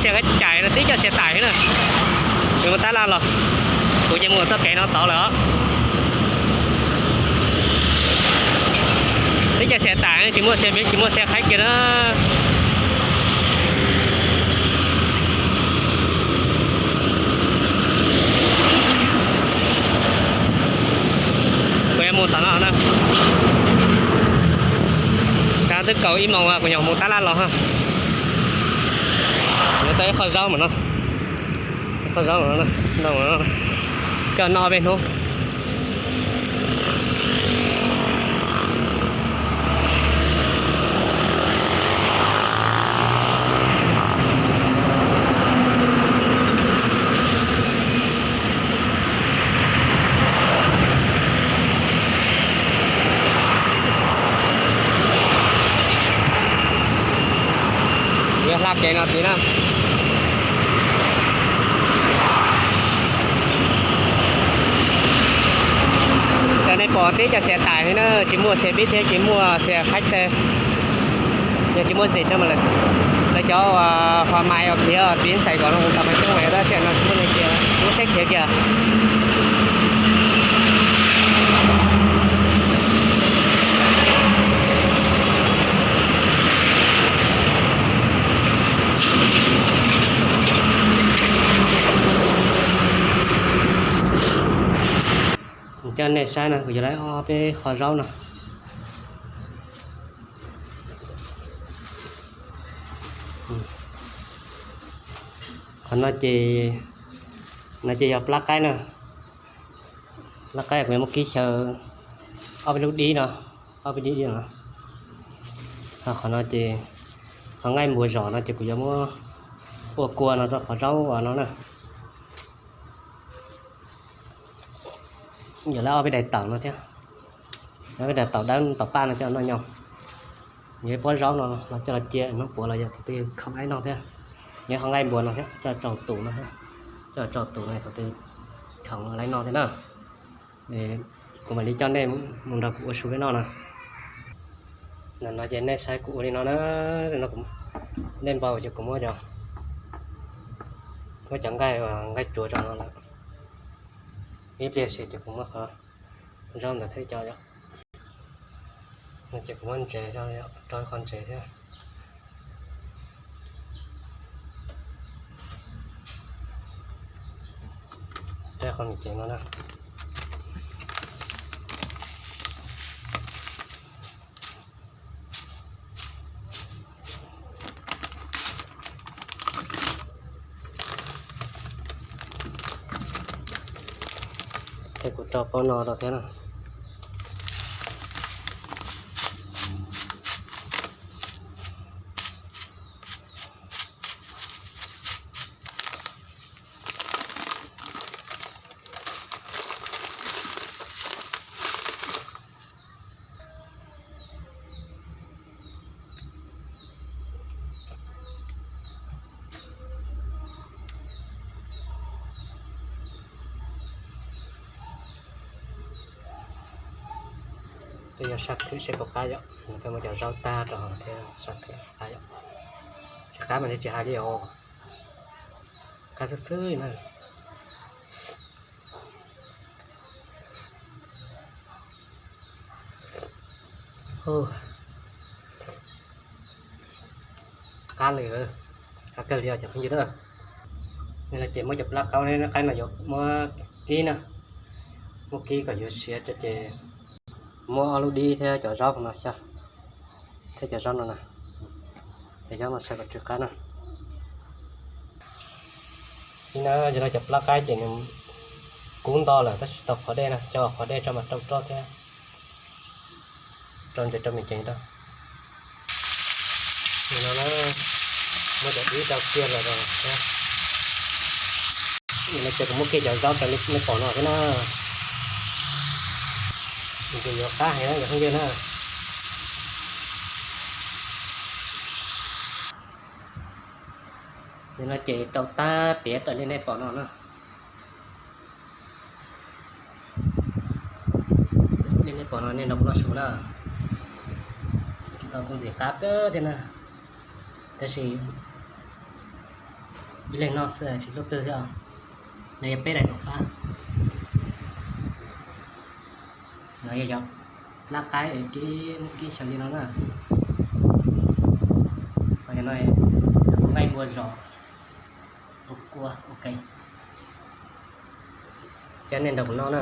Xias Khaib Cais no tib co xias tais xwb na. Yuav mus tab laj los, kuv ces mus txoj kev no tod lawm os. Tib co xias tais tsis muaj xias, tsis muaj xias Khaib kiag na. Kuv yuav mus tom no na. Twb kaum ib moos kuv nyuam mus tab laj los. Yuav tau ib qho zaub mas no, qho zaub mas no, coj noj peb hnub. Yuav hla kev no tid na. Ces nej pom tib co xias tais li na, tsis muaj xias pib thiab tsis muaj xias Khaib tej. Yog tsis muaj ntxim no mas lawv cov hua mais uas khiav tiv xais kom no mus tom mas coob lawm tab sis no tsis muaj neeg khiav, tsis muaj saib khiav kiag. Coj nej saib no, kuv yuav lawv ob peb qho zaub no. Qhov no ces, no ces yog plab qaib na. Plab qaib kuv yuav muab kib xyaw ob peb lub dib no, ob peb dib dib no. Qhov no ces, qhov nqaij npua zom no ces kuv yuav muab ua kua no rau qhov zaub no na. Yuav lawv ob peb daim tawm no thiab, ob peb daim tawm dawb tawm paj no coj noj nyo. Yuav ib pob zaub no los coj los cia hnub puav los yog thaum twg khoom laib noj thiab. Yuav qhov nqaij npua no thiab coj tso tus no thiab, coj tso tus no thaum twg khoom laib noj thiab na. Kuv mam li coj nej mus nrog kuv ua su peb noj no. No ces nej saib kuv ua li no na, nej npau ces kuv muab cov, muab cov nqaij, nqaij tsuav rau no lawm. Ib pliag xwb ces kuv muab qhov zaub ntawd thiab coj, ces kuv muab ntses rau, rau ib qho ntses thiab. Rau qhov me ceev no na. Ces kuv rau pob no rau thiab na. Peb yuav sab thwm seb puas qab yom, peb muab cov zaub tag rau thiab sab thwm qab yom. Tsis qab mas tsis hais li os, qab xwb xwb na. Qab li, qab kawg li os cov phooj ywg na. Li no ces muab cov plab qaib no yuav muab kib na, muab kib kom yuav siav ces muab ob lub dib thiab cov zaub no xyaw, thiab cov zaub no na, cov zaub no xyaw kom tsw qab na. Li no, cov no cov plab qaib ces nws kub nto lawm tab sis tau qhov dej na, coj qhov dej tso mas rau roj thiab, rau ntses rau me ceev rau. Li no na, muab cov dib rau kiag los rau thiab. Li no ces kuv muab kiag cov zaub raws li nej pom no thiab na. Nws ces yuav qab heev na cov phooj ywg na. Li no ces rau tag tiav raws li nej pom no na. Li nej pom no nej nrog kuv noj su na. Tau kuv ntxim qab kawg thiab na. Tab sis Ib leeg noj xwb tsis lub twg thiab. No yog peb daim tom qab. No yog cov plab qaib kib kib xyaw li no na. Ho cov no nqaij npua zos, ua kua ua ke. Cov nej nrog kuv noj na.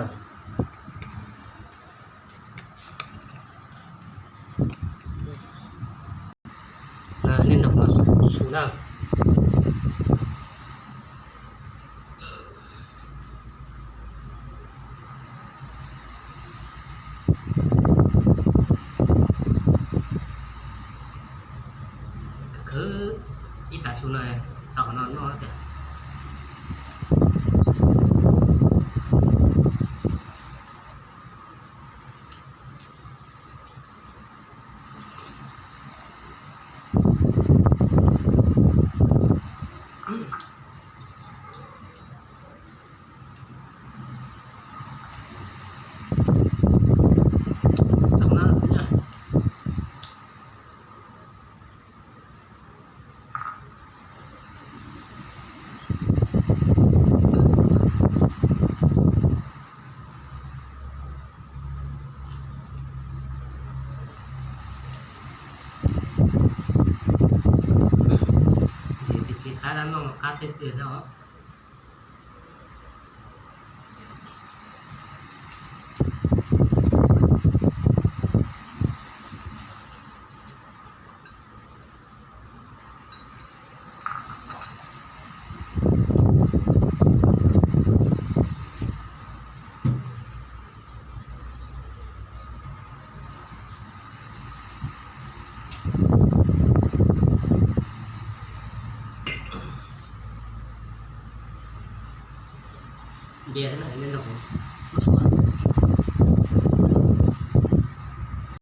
Nej nrog kuv noj su na. Khwv ib tag su no tau qhov no noj tiag. Tsis qab dab noj qab tiag tiag thiab os. Npias thiab na, nej nrog kuv noj su.